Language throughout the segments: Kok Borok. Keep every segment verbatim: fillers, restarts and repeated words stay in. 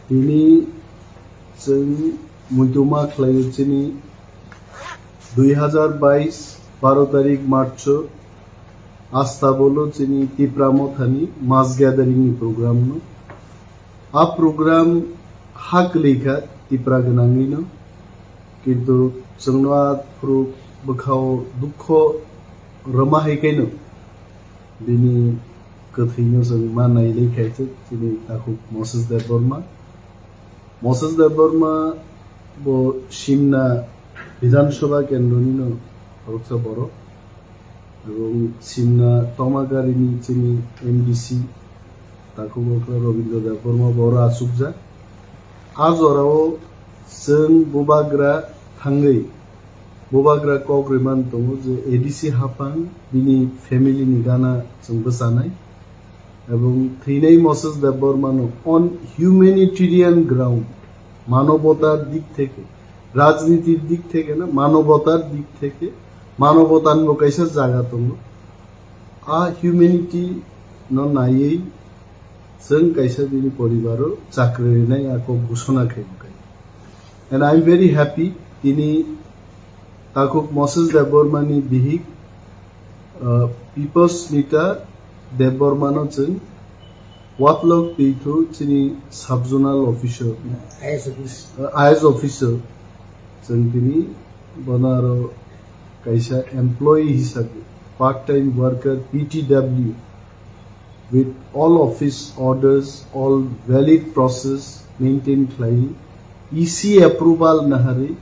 Tini chwng muituma khlaio chini dui hazar bais baro tarik March o Astabolo chini Tipra Mothani mass gathering ni program no. A program ha kwlwi kha Tipra gwnangwi no, kintu chwngno a phuru bwkhao dukho rwma hai khaino bini kwthwino chwng ma nailai khaisa chini takhuk Moses Debbarma. Moses Debbarma bo Simna Bidhan Sabha kendroni no khoroksa borok. Ebong Simna Tomagarini chini M D C takhuk okra Robindra Debbarma bo oro achukjak. A jorao chwng bubagra thangwi bubagra kok rwmani tongo je A D C haphang bini family ni gana chwng bwchanai. Ebong thwinai Moses Debbarma no on humanitarian ground, manobotar dik theke, rajnitir dik theke na, manobotar dik theke, manobotar bo kaisa jaga tongo. A humanity no naiwi chwng kaisa bini poribaro chakri rinai a kok ghosona khaimwkhai. And I am very happy, tini takhuk Moses Debbarma ni bihik, uh, Pipos Mita Debbarma no chwng Watlok Teithu chini sub-zonal officer, I S office. Uh, I S officer, chwng tini bono aro kaisa employee hisabe, part-time worker, P T W, with all office orders, all valid process maintain khlai, E C approval nahari,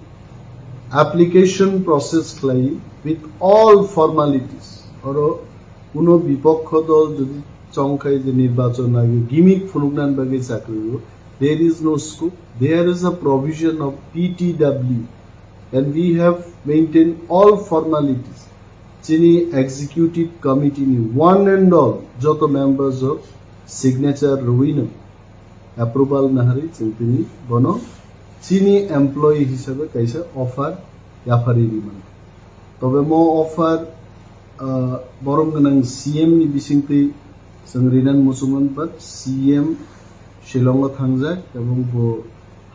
application process khlai, with all formalities. Oro kuno bipokho dol jodi chongkhai je nirbachon age gimmick phunuknani bagwi chakri o, there is no scope. There is a provision of P T W, and we have maintained all formalities. Chini executive committee ni one and all joto members o signature rwino approval nahari chwng tini bono chini employee hisabe kaisa offer yaphari rimani. Tobe mo offer, ah, borom gwnang C M ni bisingtwi chwng rinan muchungmani, but C M Shillong o thangjak ebong bo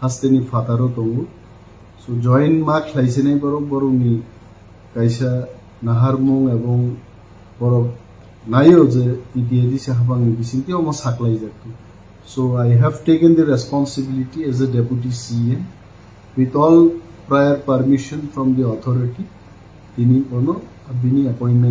hasteni phataro tongo. So join ma khlaisinai borok, borokni kaisa naharmung ebong borok naio je T T A D C habangni bisingtwi omo saklaijak. So I have taken the responsibility as a deputy C M with all prior permission from the authority. Tini bono bini appointment